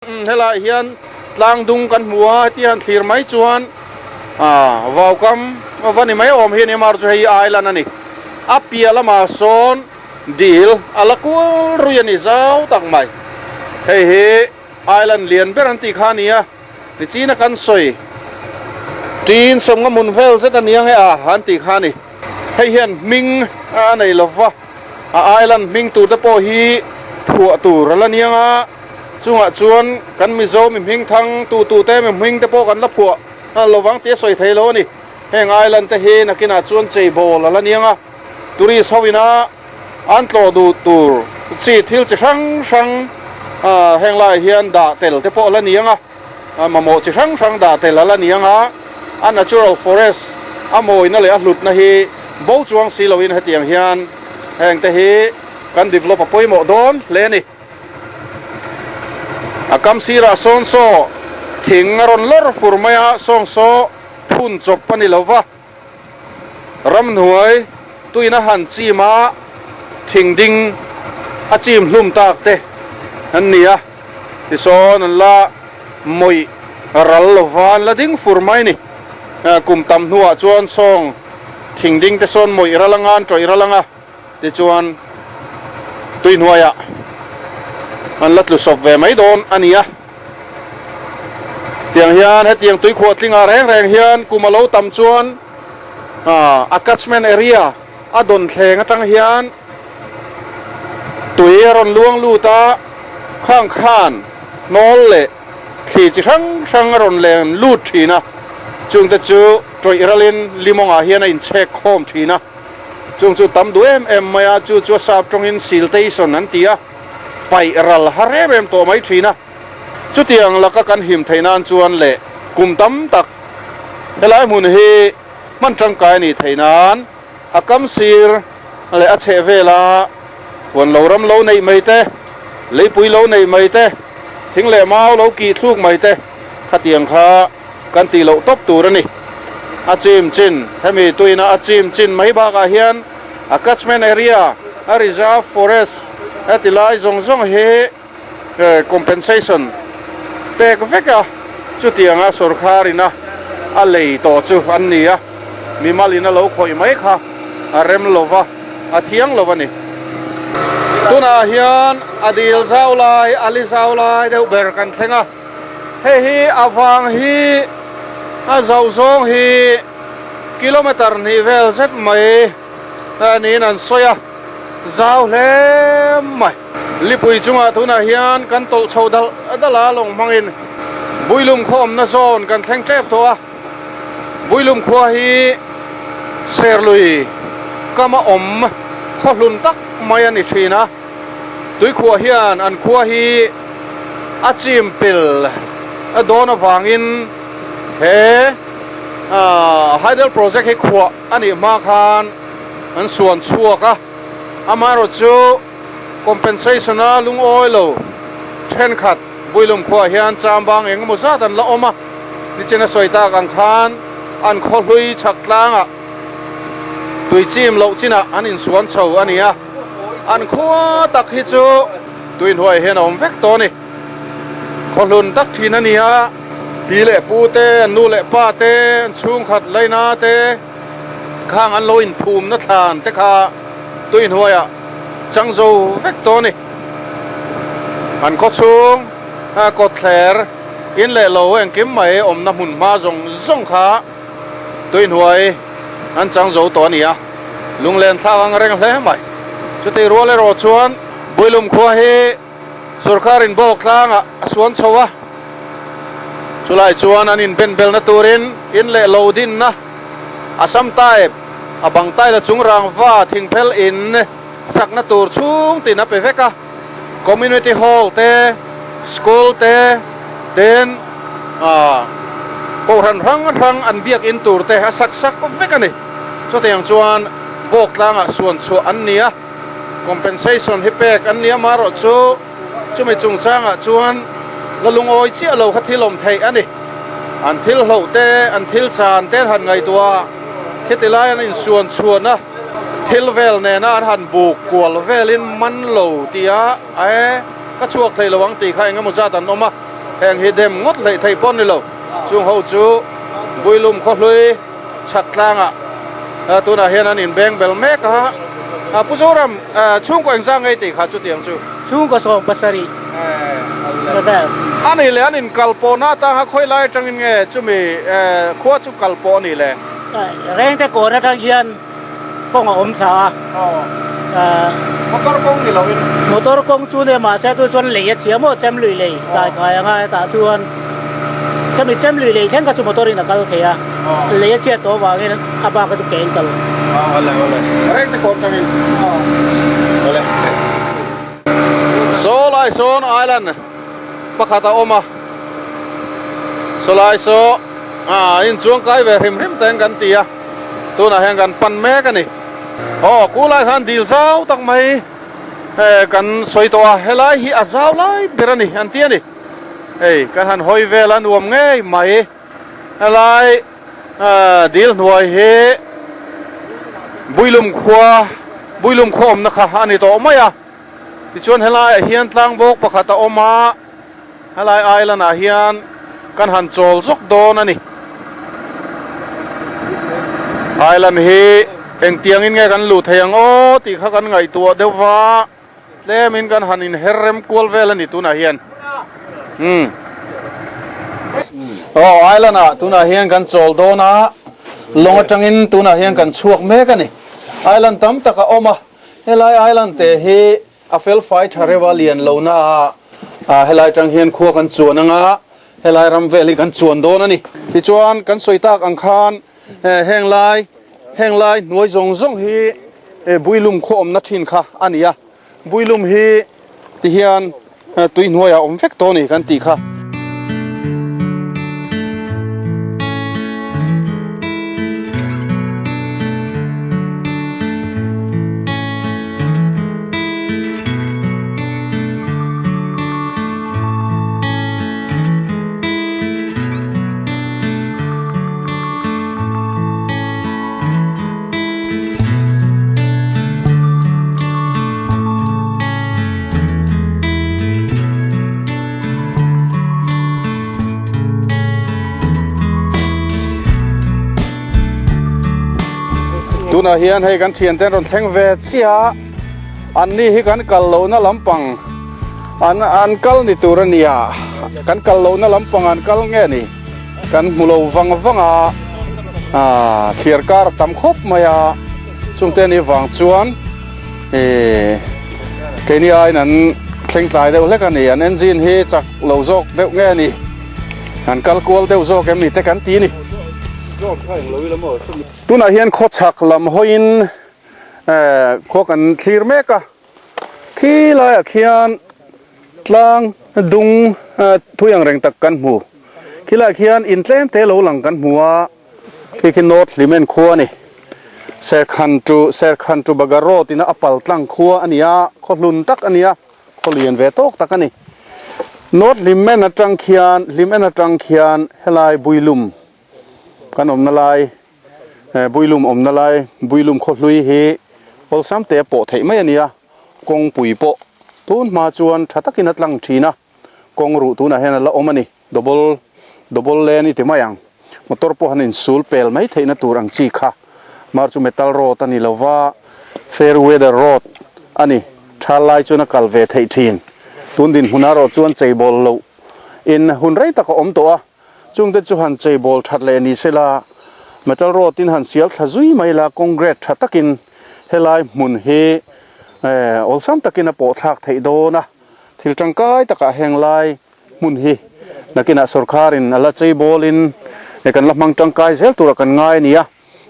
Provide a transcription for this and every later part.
Helaiah hian tlang dung kan hmu a, heti han thlir mai chuan vaukam va ni mai awm hi a ni amaherawhchu hei hi island a ni. A piah lamah sawn dil a la kual rui a ni zau tak mai. Hei hi island lian ber an tih kha a ni a, nichina kan sawi tin sawmnga hmun vel zet a ni ang e a an tih kha a ni. Hei hian hming a nei lo va, a island hming tur te pawh hi phuah tur a la ni ang a. Chungah chuan kan Mizo mi hming thang tu tu te mi hming te pawh kan la phuah lovang tih a sawi thei lo a ni. Heng island te hi nakinah chuan cheibawl a la niang a, tourist ho ina an tlawh duh tur chi thil chi hrang hrang heng laiah hian dah tel te pawh a la niang a, mamawh chi hrang hrang dah tel a la niang a, a natural forest a mawina leh a hlutna hi bo chuang si loin hetiang hian heng te hi kan develop a pawimawh dawn hle a ni. A kam sirah sawn saw thing a rawn lawr fur mai a, sawng saw phun chawp a ni lo va. Ramhnuai tuin a han chim a, thing ding a chim hlum tak te an ni a, tisawn an la mawih ral lo va, an la ding fur mai a ni. Kum tam hnuah chuan sawng thing ding te sawn mawih ral anga an tawih ral anga. Tichuan, tui hnuaiah an la tlu sawp ve mai dawn a ni a. Tiang hian hetiang tui khuah tlingah reng reng hian kum a lo tam chuan a catchment area a dawn thleng atang hian tui a rawn luang lut a, khang khan hnawl leh thli chi hrang hrang a rawn len lut thin a, chungte chu tawih ralin limawngah hian a inchhek khawm thin a. Chung chu tam duh em em mai a, chu chu a sap tawngin siltation an ti a, paih ral har em em tawh mai thin a. Chutiang laka kan him theih nan chuan leh kum tam tak helai hmun hi hman tangkai a nih theih nan a kam sir leh a chheh vela huan lo ram lo neih mai te, leipui lo neih mai te, thing leh mau lo kih thluk mai te khatiang kha kan tih loh tawp tur a ni. A chim chin, hemi tuina a chim chin mai bakah hian a catchment area, a reserve forest heti lai zawng zawng hi compensation pek vek a, chutianga sorkharina a lei tawh chu an ni a, mimalin a lo khawih mai kha a rem lo va, a thiang lo a ni. Tunah hian a dil zau lai, a li zau lai deuh ber kan thleng a. Hei hi a vang hi a zoh zawng hi kilometer hnih vel zet mai niin an sawi a, zau hle mai. Lipui chungah tunah hian kan tawlh chho dalh dalh a, lawng hmangin Builum khaw awmna zawn kan thleng tep tawh a, Builum khua hi Serlui kama awm khaw hlun tak mai a ni thin a. Tuikhuah hian an khua hi a chim pel dawn avangin he hydel project hi khuah a nih hma khan an suan chhuak a, amaherawh chu compensation a lungawi lo thenkhat Builum khuaah hian chambang eng emaw zat an la awm a, nichina sawi tak ang khan an khaw hlui chhak tlangah tui chim loh chinah an insuan chho a ni a. An khua tak hi chu tui hnuai hian a awm vek tawh a ni. Khaw hlun tak thin a ni a, pi leh pu te, an nu leh pa te, an chhungkhat laina te khang an lo inphumna thlan te kha tui hnuaiah chang zo vek tawh a ni. An khaw chhung kawtthler in leh lo engkim mai awmna hmun hma zawng zawng kha tui hnuai an chang zo tawh a ni a, lunglen thlak ang reng hle mai. Chutih rual erawh chuan Builum khua hi sorkarin bawk tlangah a suan chho a, chulai chuan an inbenbelna turin in leh lo dinna Assam type a bang taila chung rangva thingphel in sakna tur chhung tin a pe vek a. Community Hall te, School te, tin Kohhran hrang hrang an biakin tur te a sak sak vek a ni. Chutiang chuan Bawk tlangah suan chhuah an ni a, compensation hi pek an ni a, marawh chu chumi chungchangah chuan la lungawi chiah lo kha thil awm theih a ni. An thil hloh te, an thil chan te an han ngaihtuah a, khiti lai an insuan chhuan a. Thil vel nena an han buk kual velin man lo tia e ka chhuak thei lo ang tih kha engemaw zat an awm a. Heng hi dem ngawt hleih theih pawh a ni lo. Chung ho chu Builum khawhlui chhak tlangah tunah hian an inbeng bel mek a. Pu Zoram, chhungkaw engzah ngei tih kha chutiang chu? Chhungkaw 70 vel. A nih leh an inkal pawhna atanga khawi lai atangin nge chumi khua chu kal pawh a nih le? Rengte kawn atang hian kawng a awm thla a. Motor kawng ni loin. Motor kawng chu nia mahse tu chuan lei a chhia maw chem lui lei dai kai anga hetah chuan semi chem lui lei thleng kha chu motor in a kal thei a lei a chhiat tawh avangin a bak a chu ke in kal. Awle awle reng te kawn tangin awle. Saw lai sawn island pakhat a awm a saw lai saw a inchuang kai ve hrim hrim teng kan ti a. Tunah hian kan pan mek a ni. Aw, kulai khan dil zau tak mai kan sawi tawh a, helai hi a zau lai ber a ni an ti a ni. Hei kan han hawi vel a nuam ngei mai. Helai dil hnuai hi Builum khua, Builum khua awmna kha a ni tawh mai a. Tichuan helaiah hian tlangbawk pakhat a awm a. Helai island ah hian kan han chawl zawk dawn a ni. Island hi engtiangin nge kan luh thei ang aw tih kha kan ngaihtuah deuh va, tlemin kan han inher rem kual vel a ni tunah hian. Umm. Aw island ah tunah hian kan chawl dawn a, lawng atangin tunah hian kan chhuak mek a ni. Island tam tak a awm a, helai island te hi A felfai tha reuh a lian lo na a, helai tang hian khua kan chuan anga helai ram vel hi kan chuan dawn a ni. Tichuan kan sawi tak ang khan heng lai heng lai hnuai zawng zawng hi Builum khaw awmna thin kha a ni a, Builum hi tihian tui hnuaiah awm vek tawh a ni kan tih kha. Tunah hian hei kan thiante an rawn thleng ve chiah a, anni hi kan kal lohna lampang an an kal ni tur a nia, kan kal lohna lampang an kal nge ni kan hmu lo vang vang a, ah thliar kar a tam khawp mai a, chungte anih vang chuan Ehh keini aiin an thleng tlai deuh hlek a ni, an engine hi chak lo zawk deuh nge a ni, an kal kual deuh zawk em ni te kan ti a ni. Tunah hian khawchhak lam hawiin ehh khua kan thlir mek a, khi laiah khian tlang dung thui ang reng tak kan hmu, khi laiah khian in tlem te lo lang kan hmu a. Khi khi North Hlimen khua a ni. Serkhan to Serkhan to Baga Road ina a pal tlang khua a ni a, khaw hlun tak a ni a, khaw lian ve tawk tak a ni. North Hlimen atang khian Hlimen atang khian helai Builum kan awmna lai Builum awmna lai Builum khaw hlui hi awlsam te a pawh theih mai a ni a, kawngpui pawh tun hma chuan tha takin a tlang thin a, kawng ruh tunah hian a la awm a ni. Double double lane i ti mai ang. Motor pawh han insul pel mai theihna tur ang chi kha. Mar chu metal road a ni lo va, fair weather road a ni. Tha lai chuan a kal ve theih thin. Tun dinhmun erawh chuan cheibawl loh in hun rei tak a awm tawh a. Chungte chu han cheibawl that leh ni sela, metal road in han sial thla zui mai la, concrete tha takin helai hmun hi awlsam takin a pawh thlak theih dawn a. Thil tangkai takah heng lai hmun hi nakinah sorkharin a la chei bawlin kan la hmang tangkai zel tura kan ngai a ni a.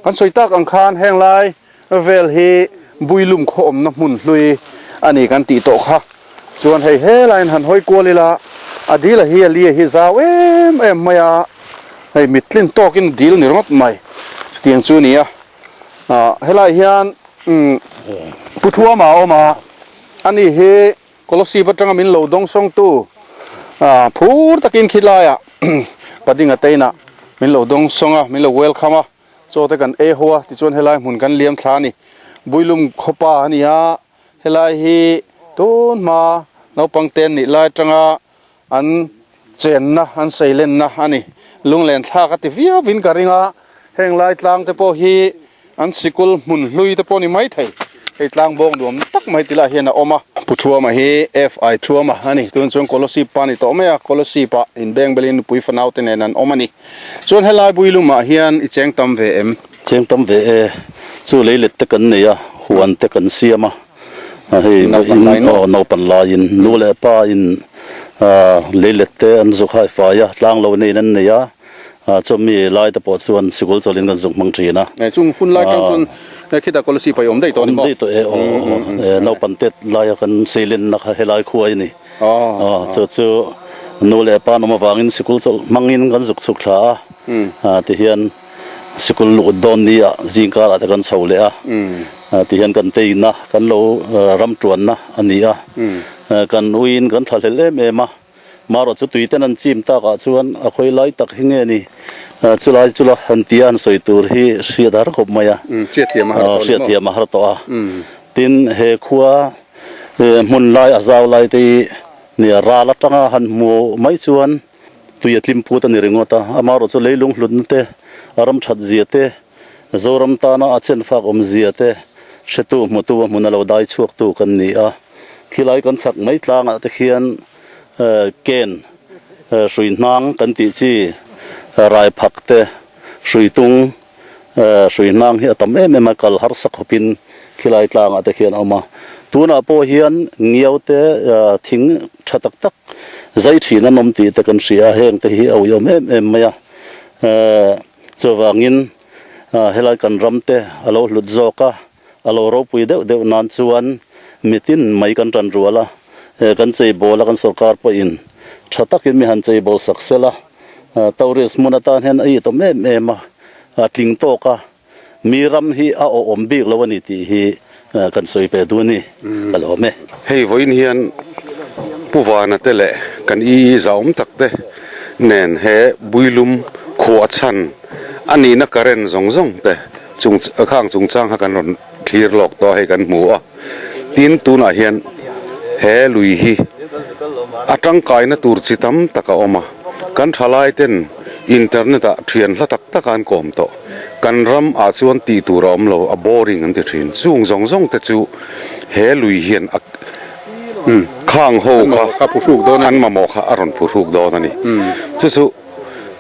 Kan sawi tak ang khan heng lai vel hi Builum khaw awmna hmun hlui a ni kan tih tawh kha. Chuan hei helaiin han hawi kual ila a dil a hi a li a hi zau em em mai a, hei mittlin tawkin dil ni ringawt mai chutiang chu a ni a. Helai hian Pu Thuama a awm a, ani hi Kolosip atanga min lo dawngsawngtu phur takin khilaiah Padinga teinah min lo dawngsawng a, min lo welcome a, chaw te kan ei ho a, tichuan helai hmun kan liam thla a ni. Builum khawpa a ni a, helai hi tun hma naupang te an nih lai atanga an Chenna an seilenna a ni. Lunglen thlak a ti viauvin ka ring a, heng lai tlang te pawh hi an sikul hmun hlui te pawh ni mai thei. Hei tlang bawng nuam tak mai ti lah hian a awm a. Pu Thuama hi FI Thuama a ni. Tun chuan Kolosip pa a ni tawh mai a, Kolosip ah inbeng belin nupui fanau te nen an awm a ni. Chuan helai Builumah hian i cheng tam ve em? Cheng tam ve e. Chu leilet te kan nei a, huan te kan siam a. Hei vawiin aw naupan laiin nu leh pa in leilet te an zuk hai fai a, tlang lo neiin an nei a, chumi lai te pawh chuan sikul chawlhin kan zuk hmang thin a. Chung hun lai tang chuan khitah Kolosip a i awm daih tawh a ni maw? Awm daih tawh e aw, naupan tet laia kan seilenna kha helai khua i ni. Chu chu nu leh pa an awm avangin sikul chawlh hmangin kan zuk chhuk thla a, tihian Sikul luh dawn ni ah zing karah te kan chho leh a, tihian kan teina kan lo ram tuanna a ni a, kan uiin kan thlahlel em em a, marawh chu tui ten an chim takah chuan a khawi lai tak hi nge ni chulai chula han tia han sawi tur hi hriat a har khawp mai a, hriatthiam a har tawh a, tin he khua hmun lai a zau lai te hi nia ral atanga han hmu mai chuan. Tui a tlim phut a ni ringawt a, amaherawh chu leilung hlutna te, a ram that zia te, Zoram tana a chenfak awm zia te hretu hmutu a hmun a lo dai chhuaktu kan ni a. Khilai kan chhak mai tlangah te khian ken hrui hnang kan tih chi rai phak te, hrui tung Hrui hnang hi a tam em em a, kal harsa khawpin khilai tlangah te khian a awm a. Tunah pawh hian ngiau te thing tha tak tak zai thin an awm tih te kan hria a, heng te hi a uiawm em em mai a. Chuvangin helai kan ram te a lo hlut zawk a, a lo ropui deuh deuh nan chuan mitin mai kan tan rual a, kan cheibawl a kan sorkar pawhin tha takin mi han cheibawl sak sel a, tourist hmun atan hian a itawm em em a, a tling tawk a, mi ram hi a awhawm bik lo a ni tih hi kan sawi ve duh a ni, ka lawm e. Hei vawiin hian Pu Vana te leh kan ii zahawm tak te nen he Builum khuah chhan a nihna current zawng zawng te Chung khang chungchang kha kan rawn thlir lawk tawh a hei kan hmu a, tin tunah hian he lui hi a tangkaina tur chi tam tak a awm a, kan thalai ten internet ah thian hla tak tak a an kawm tawh, kan ram ah chuan tih tur a awm lo a boring an ti thin, chung zawng zawng te chu he lui hian a khang ho kha an mamawh kha a rawn phuhruk dawn a ni, chu chu.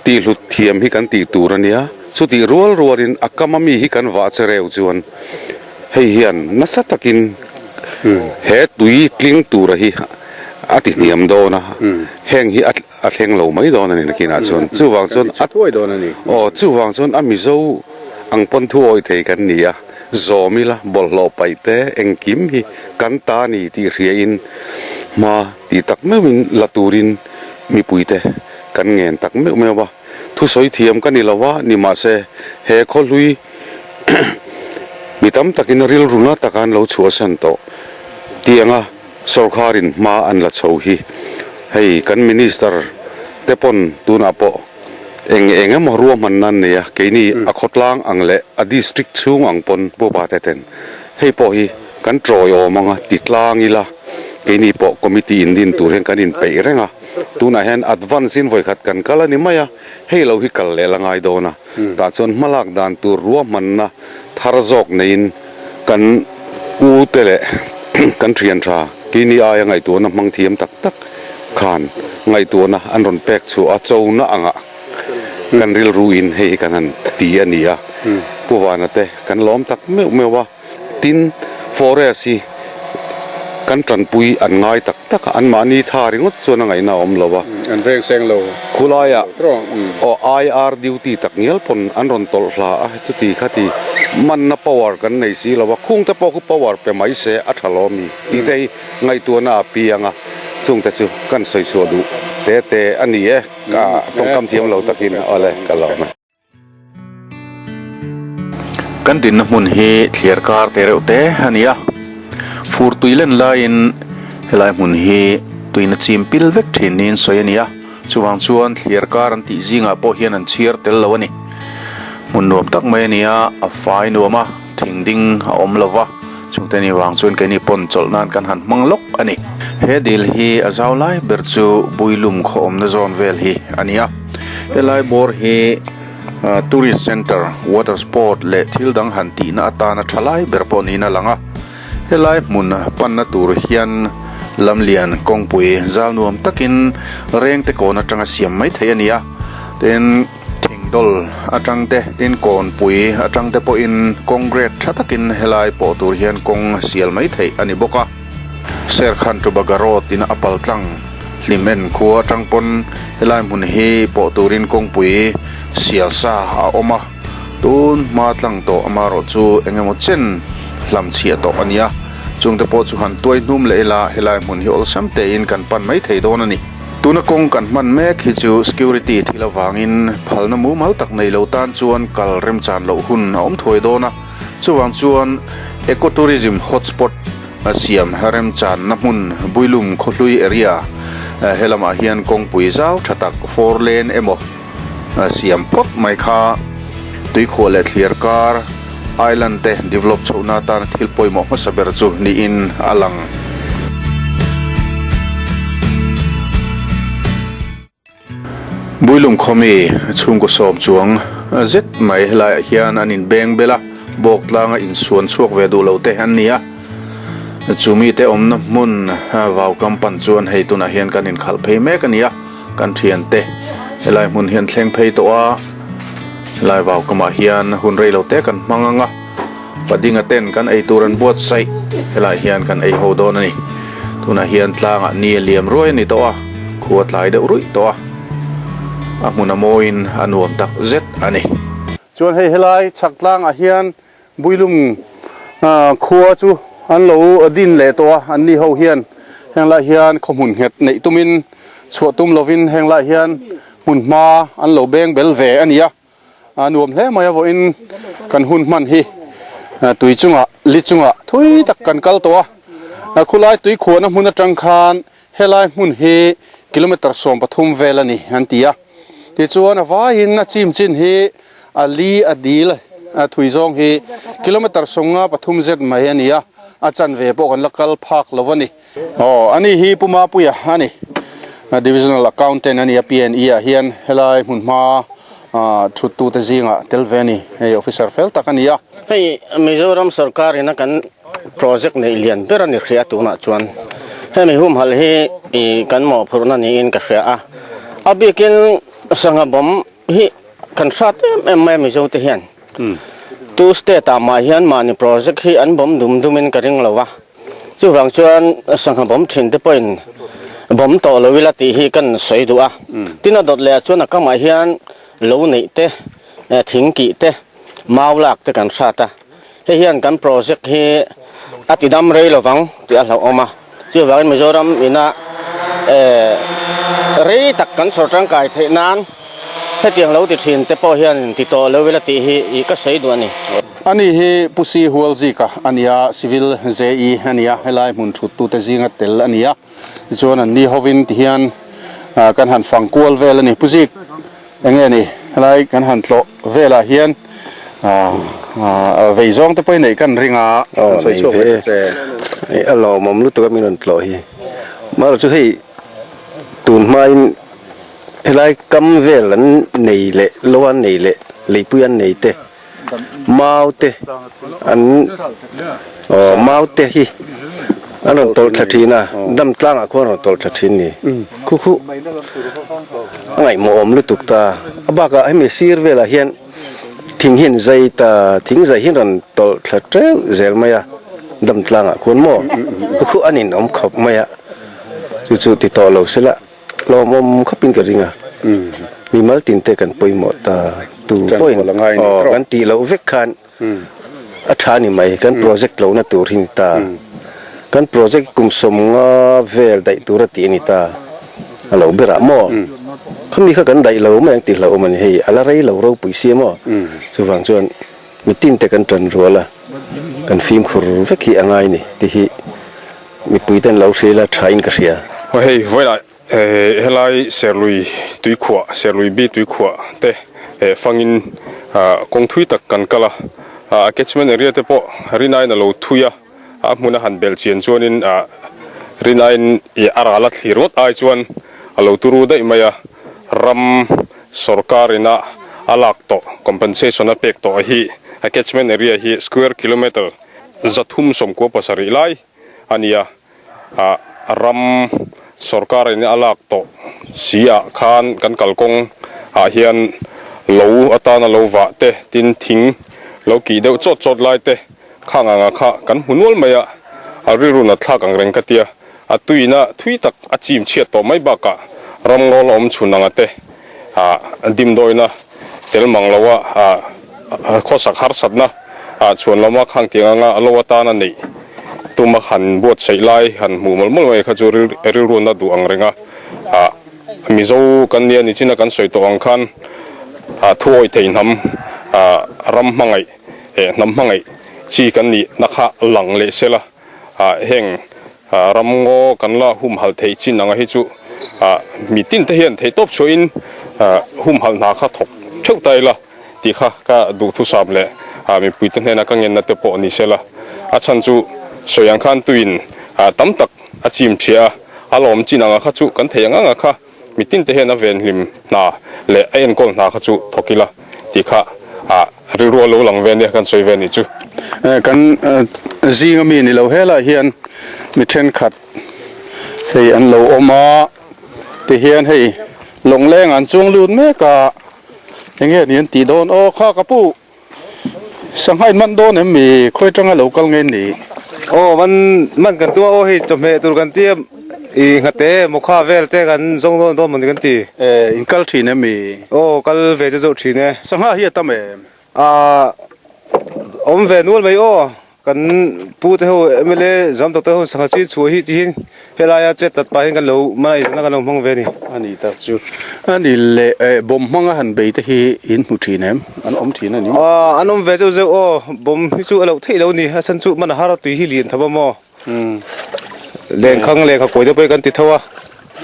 Tihhlut thiam hi kan tih tur a nia, chutih rual rualin a kam ami hi kan vah che reu chuan hei hian nasa takin he tui tling tura hi a ti hniam dawn a, heng hi a thleng lo mai dawn a ni nakinah chuan. Chuvang chuan a aw chuvang chuan a Mizo ang pawn thu awih thei kan ni a, zawm ila bawlhhlawh paih te engkim hi kan ta a ni tih hriain hma tih tak meuhin la turin mipuite Kan ngen tak meuh meuh a, thusawi thiam ka ni lo a, nimahse he khawhlui mi tam takin rilru na taka an lo chhuahsan tawh tianga sawrkharin hma an la chho hi hei kan minister te pawn tunah pawh eng eng emaw ruahmanna an nei a, keini a khawtlang ang leh a district chhung ang pawn pupa te ten hei pawh hi kan tawiawm anga ti tlang ila keini pawh committee in din tur hian kan inpeih reng a. Tunah hian advance in vawikhat kan kal a ni mai a, hei lo hi kal leh la ngai dawn a, tah chuan hmalak dan tur ruahmanna thar zawk neiin kan u te leh kan thian tha keini aia ngaihtuahna hmang thiam tak tak khan ngaihtuahna an rawn pek chhuah a, chona angah kan rilru in hei hi kan han ti a ni a, Pu Vana te kan lawm tak meuh meuh a. Tin, forest hi kan tanpui an ngai tak tak a, anmahni tha ringawt chuan a ngaihna a awm lo a. An veng seng lo. Khulaiah aw IR duty tak ngial pawn an rawn tawlh hla a, chuti khati manna power kan nei si lo a, khungte pawh khu power pe mai se a tha lo ami tih te hi ngaihtuahna a piang a, chungte chu kan sawi chhuah duh te te a ni e, tawngkam thiam lo takin awle ka lawm e. Kan dinna hmun hi thliar kar te reuh te a ni a, fur tui len laiin helai hmun hi tuina chim pil vek thin niin sawi a ni a, chuvang chuan thliar kar an tih zingah pawh hian an chhiar tel lo a ni. Hmun nuam tak mai a ni a, a fai nuam a, thing ding a awm lo va, chungte ni vang chuan keini pawn chawlh nan kan han hmang lawk a ni. He dil hi a zau lai ber chu Builum khaw awmna zawn vel hi a ni a. Helai bawr hi tourist centre, water sport leh thil dang han tihna atana tha lai ber pawh niin a lang a. Helai hmun panna tur hian lamlian kawngpui zal nuam takin rengte kawn atanga siam mai theih a ni a. Tin. Thingdawl atang te, tin kawnpui atang te pawhin kawng grade tha takin helai pawh tur hian kawng sial mai theih a ni bawk a. Serkhan Tubaga Road in a pal tlang hlim en khua atang pawn helai hmun hi pawh turin kawngpui sial sa a awm a, tun hma tlang tawh amaherawh chu eng emaw chen hlam chhiah tawh a ni a, chungte pawh chu han tuai hnum leh ila helai hmun hi awlsam tein kan pan mai thei dawn a ni. Tuna kawng kan hman mek hi chu security thil avangin phalna mumal tak nei lo tan chuan kal remchan loh hun a awm thuai dawn a, chuvang chuan Eco-tourism hotspot siam remchanna hmun Builum Khawhlui area he lamah hian kawngpui zau tha tak four lane emaw siam phawt mai kha tuikhuah leh thliar kar island te develop chhohna atana thil pawimawh hmasa ber chu niin a lang. Builum khawmi chhungkaw sawm chuang zet mai helaiah hian an inbeng bel a, bawk tlanga insuan chhuak ve duh lo te an ni a. Chu mite awmna hmun vau kam pan chuan hei tunah hian kan inkhalh phei mek a ni a. Kan thiante helai hmun hian thleng phei tawh a, helai vau kamah hian hun rei lo te kan hmang ang a, padinga ten kan ei tur an buatsaih helai hian kan ei ho dawn a ni. Tunah hian tlangah ni a liam ruai a ni tawh a, khua tlai deuh ruih tawh a, a hmun a mawiin a nuam tak zet a ni. Chuan hei helai chhak tlangah hian Builum khua chu an lo din leh tawh a, anni ho hian heng lai hian khaw hmun nghet neih tumin chhuah tum lovin heng lai hian hmun hma an lo beng bel ve a ni a, a nuam hle mai a vawiin kan hun hman hi tui chungah li chungah thui tak kan kal tawh a, khulai tui khuahna hmun atang khan helai hmun hi kilometre 13 vel a ni an ti a, tichuan a vaiin a chim chin hi A li a dil a thui zawng hi kilometre 53 zet mai a ni a, a chanve pawh kan la kal phak lo a ni. Aw, ani hi Pu Mapuia a ni. Divisional Accountant a ni a, PNE ah hian helai hmunhma thuttute zingah tel ve a ni. Hei officer fel tak a ni a. Hei Mizoram sorkar ina kan project neih lian ber a ni hria tunah chuan hemi humhalh hi kan mawhphurhna niin ka hria a, a bikin sangha bawm Hi kan hrat em em mai a Mizo te hian tu state ah mah hian mahni project hi an bawm dum dum in ka ring lo a, chuvang chuan sangha bawm thin te pawhin bawm tawh lo ila tih hi kan sawi duh a, tin a dawt leh ah chuan a kamah hian lo neih te thing kih te mau lak te kan hrat a. Hei hian kan project hi a ti dam rei lovang tih a hlauhawm a, chuvangin Mizoram ina rei tak kan chhawr tangkai theih nan hetiang lo ti thin te pawh hian ti tawh lo ila tih hi ih ka sawi duh a ni. Ani hi Pu Si Hualzika a ni a, Civil JE a ni a, helai hmun thuttute zinga tel a ni a, tichuan an ni hovin tihian kan han fang kual vel a ni. Pu Zik. Eng nge ni, helai kan han tlawh velah hian vei zawng te pawhin neih kan ring a, kan sawi chhuak ve ta che. A lawmawm lutuk a min rawn tlawh hi. Mahrawh chu hei tun hmain helai kam vel an nei leh lo an nei leh leipui an nei te mau te an aw mau te hi an rawn tawlh thla thin a dam tlangah khuan an rawn tawlh thla thin ni khu khu a ngaihmawh awm lutuk ta a bakah hemi sir velah hian thing hi an zai ta thing zai hi an rawn tawlh thla teuh zel mai a dam tlangah khuan maw khu khu an inawm khawp mai a chu chu ti tawh lo sela. Lawmawm khawpin ka ring a, mimal tin te kan pawimawh ta tu pawhin aw kan tih loh vek khan a tha ni mai, kan project lohna tur hi ni ta, kan project kum 50 vel daih tur a tih a ni ta, a lo berah maw khami kha kan daih lo mai ang tih hlauhawm a ni, hei a la rei lo ropui si a maw, chuvang chuan mitin te kan tan rual a, kan fimkhur vek hi a ngai ni tih hi. Mipui ten lo hria ila tha in ka hria. Aw hei vawilah helai Serlui tuikhuah, Serlui bi tuikhuah te fangin kawng thui tak kan kal a, a catchment area te pawh rinaiin a lo thui a, a hmun a han belh chian chuanin. Rinaiin i a ral a thlir ngawt ai chuan a lo turu daih mai a, ram sorkar ina a lak tawh compensation a pek tawh hi a catchment area hi square kilometre 397 lai a ni a, ram sorkar in a lak tawh si ah khan kan kalkawng ah hian lo atana lo vah te tin thing lo kih deuh chawt chawt lai te Khang anga kha kan hmu nual mai a, a rilru nat thlak ang reng ka tia, a tuina thui tak a chim chhiat tawh mai bakah ramngawl a awm chhun anga te ah dimdawina tel mang lo a ah khawsak harsatna ah chhuan lama khang tiang anga lo atana neih tuma han buatsaih lai han hmuh mawlh mawlh mai kha chu rilru na duh ang reng a ah Mizo kan nia nichina kan sawi tawh ang khan ah thuawi thei hnam ah ram hmangaih He hnam hmangaih chi kan nih na kha lang leh sela, heng ramngaw kan la humhalh theih chin anga hi chu mi tin te hian theihtawp chhuahin humhalh hna kha thawk theuh ta ila tih kha ka duhthusam leh mipui te hnena ka ngenna te pawh ni sela. A chhan chu sawi ang khan tuin tam tak a chim ṭhia a, a lawm chin anga kha chu kan thei ang anga kha Mi tin te hian a venhlim hna leh a enkawl hna kha chu thawk ila tih kha a rilru a lo lang ve nia kan sawi ve nih chu. Kan zing ami ni lo helai hian mi thenkhat hei an lo awm a tihian hei lawngleng an chuang lut mek a enge ni an tih dawn aw kha ka pu. Sangha in man dawn em mi? Khawi atanga lo kal nge ni? Aw man man kan tum a aw hei chawhmeh tur kan tia i nghate mawkha vel te kan zawng dawn dawn mawni kan ti. E in kal thin em mi? Aw kal ve chu zawh thin e. Sangha hi a tam em? Ah awm ve nual mai aw. Kan pu te ho mla zam doctor ho sangha chi chhuah hi tihin helaia chet tat pah hian kan lo mana inzawmna kan lo hmang ve a ni. A ni tak chu. A ni leh eh bomb hmanga han bei te hi in hmu thin em? An awm thin a ni maw? Aw an awm ve zeuh zeuh aw. Bomb hi chu a loh theih lo a ni. A chhan chu mana har a tui hi lian tham a maw? Lenkhang lehkha kawi te pawh hi kan ti tho a.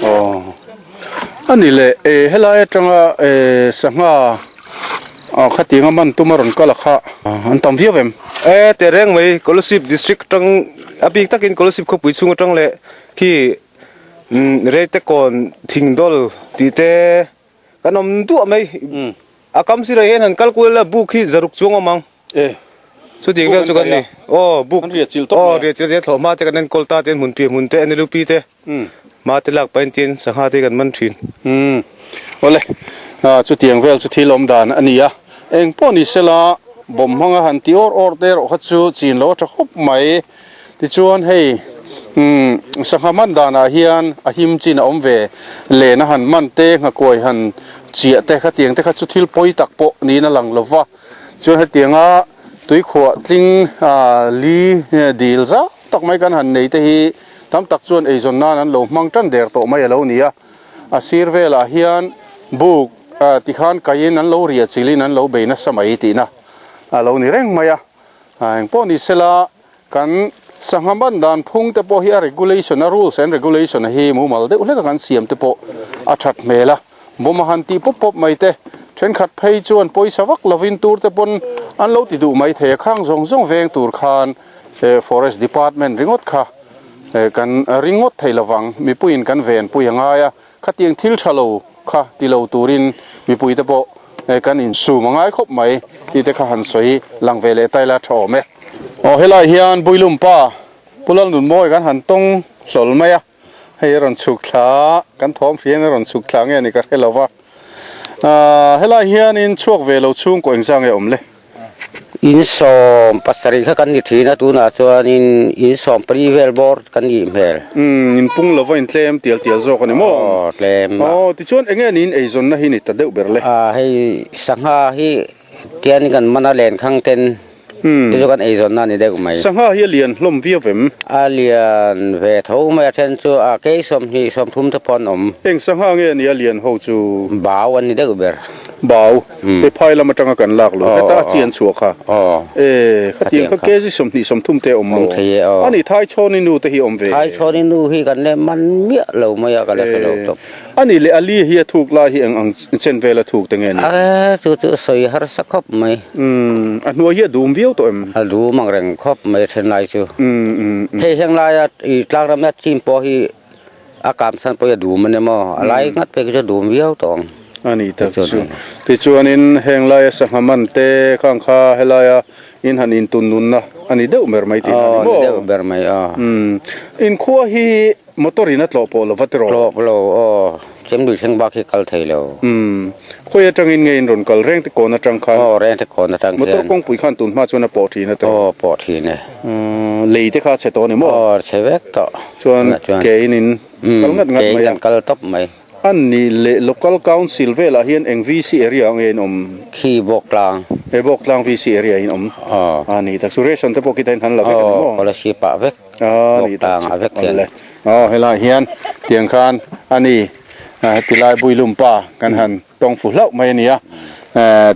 Aw. A ni leh eh helai atanga eh sangha ah khatianga man tum a rawn kal a kha an tam viau em? E teh reng mai Kolasib district atang a bik takin Kolasib khawpui chhung atang leh khi Reitekawn Thingdawl tih te kan awm duah mai. A kam sirah hian han kal kual ila buk hi zaruk chuang awm ang. E. Chutiang vel chu kan ni. Aw buk. An riah chilh tawp mai a. Aw riah chilh te thlawh hma te kan enkawl ta te hmun piah hmun te NLUP te hma te lak pahin tin sangha te kan man thin. Umm. Awle. Chutiang vel chu thil awm dan a ni a. Eng pawh ni sela bomb hmanga han ti awr awr te erawh kha chu chin lo a tha khawp mai. Tichuan hei umm sangha man danah hian a him chin a awm ve. Len a han man te, nghakuai han chiah te khatiang te kha chu thil pawi tak pawh niin a lang lova. Chuan hetianga tuikhuah tling li dil zau tak mai kan han nei te hi tam tak chuan eizawn nan an lo hmang tan der tawh mai a lo ni a. A sir velah hian buk tikhan kaiin an lo riah chilhin an lo bei nasa mai tihna a lo ni reng mai a. Engpawh ni sela Kan sangha man dan phung te pawh hi a regulation a rules and regulation a hi mumal deuh hlek a kan siam te pawh a that hmel a, bawm a han tih pawp pawp mai te thenkhat phei chuan pawisa vak lovin tur te pawn an lo ti duh mai thei a, khang zawng zawng veng tur khan forest department ringawt kha kan ringawt thei lovang mipuiin kan venpui a ngai a, khatiang thil tha lo kha ti lo turin mipui te pawh kan insum a ngai khawp mai tih te kha han sawi lang ve leh ta ila tha awm e. Aw helai hian Builum pa Pu Lalnunmawi kan han tawng hlawl mai a, hei a rawn chhuk thla kan thawm hrian a rawn chhuk thla nge ni ka hre lo va. Aaa helai hianin chhuak ve lo chhungkaw engzah nge awm le? Insawm pasarih kha kan ni thin a, tunah chuanin insawm pali vel bawr kan nih hmel. Umm inpung lova intlem tial tial zawk a ni maw? Aw tlem a. Aw tichuan enge niin eizawnna hi ni ta deuh ber le? Aa hei sangha hi tian kan man a lenkhang ten chu chu kan eizawnna a ni deuh mai. Sangha hi a lian hlawm viau vem? A lian ve tho mai a then chu a kei 20 30 te pawh an awm. Eng sangha nge ni a lian ho chu? Bau an ni deuh ber. Bau, he phai lam atanga kan lak lo, heta a chian chhuah kha. E, khatiang kha kg 20 30 te a awm maw? A ni, Thaichhawni nu te hi a awm ve. Thaichhawni nu hi kan leh man miah lo mai a, ka la hre lo tawp. A ni leh, a li hi a thuk lai hi eng ang chen vel a thuk te nge ni? A, chu chu sawi harsa khawp mai. Umm, a hnuai hi a dum viau tawh em? A dum ang reng khawp mai a then lai chu. Hei heng laia i tlangram chin pawh hi A kam chhan pawh hi a dum a ni maw? A lai ngat phei khi chu a dum viau tawh ang. A ni tak chu. Tichuanin heng laia sangha man te khang kha helaia in han intun nunna a ni deuh ber mai tih a ni maw? Aw, ni deuh ber mai aw. Umm, inkhua hi motor in a tlawh pawh lo va tiraw? Tlawh lo aw, Chemlui thleng bak hi kal thei lo. Umm, khawi atangin nge in rawn kal Rengte kawn atang khan? Aw, Rengte kawn atang khian. Motor kawngpui khan tun hma chuan a pawh thin a tiraw? Aw, pawh thin e. Umm, lei te kha a chhe tawh a ni maw? Aw, a chhe vek tawh. Chuan ke in in kal ngat ngat mai a. Ke in kan kal tawp mai. A nih leh Local Council velah hian eng VC area nge in awm? Khi Bawktlang. He Bawktlang VC area in awm. Aw. A ni tak chu ration te pawh khi ta in han la vek a ni maw? Aw, Kolasib ah vek. A ni tak Bawktlang chu. ah vek hian. Awle. Aw helai hian tiang khan a ni heti lai Builum pa kan han tawng fu hlauh mai a ni a.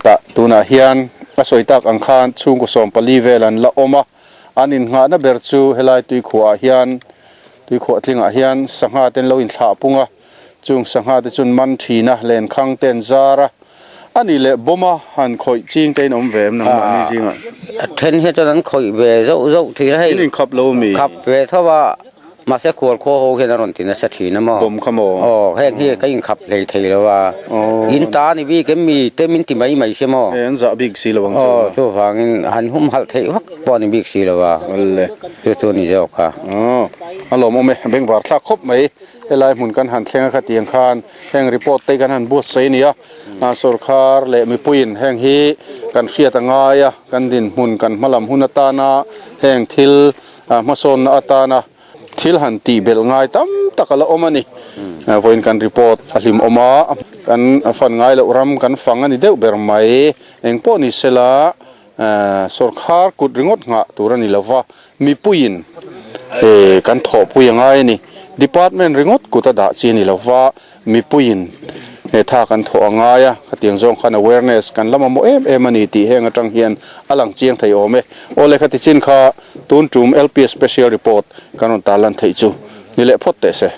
Tah tunah hian a sawi tak ang khan chhungkaw 14 vel an la awm a. An innghahna ber chu helai tuikhuahah hian, tuikhuah tlingah hian sangha te an lo inthlah pung a, chung sangha te chuan man thin a, lenkhang te an zar a, a nih leh bawma han khawih ching te in awm ve em nangmahni zingah? A then hian chuan an khawih ve zauh zauh thin a hei. In inkhap lo mi? Khap ve tho a. Mahse khual khaw ho hian a rawn ti nasa thin a maw? Bawm kha maw? Aw, heng hi ka inkhap hlei thei lo a. In ta ni bik em mi te min ti mai mai si maw? E, an zah bik si lo ang chu. Aw, chuvangin han humhalh theih vak pawh a ni bik si lo a. Awle. Chu chu a ni zawk a. Aw, a lawmawm e, bengvar thlak khawp mai. Helai hmun kan han thleng a khatiang khan heng report te kan han buatsaih a ni a. Sorkar leh mipuiin heng hi kan hriat a ngai a, kan dinhmun kan hmalam hun atana heng thil A hmasawnna atana thil han tih belh ngai tam tak a la awm a ni. Vawiin kan report a hlim awm a, kan fan ngai loh ram kan fang a ni deuh ber mai. Eng pawh ni sela sawrkhar kut ringawt nghah tur a ni lo va, mipuiin kan thawhpui a ngai a ni. Department ringawt kut a dah chi a ni lo va, Mipuiin he tha kan thawh a ngai a, khatiang zawng khan awareness kan la mamawh em em a ni tih heng atang hian a lang chiang thei awm e. Awle khati chin kha tun tum LPS Special Report kan rawn tarlan theih chu ni leh phawt teh se.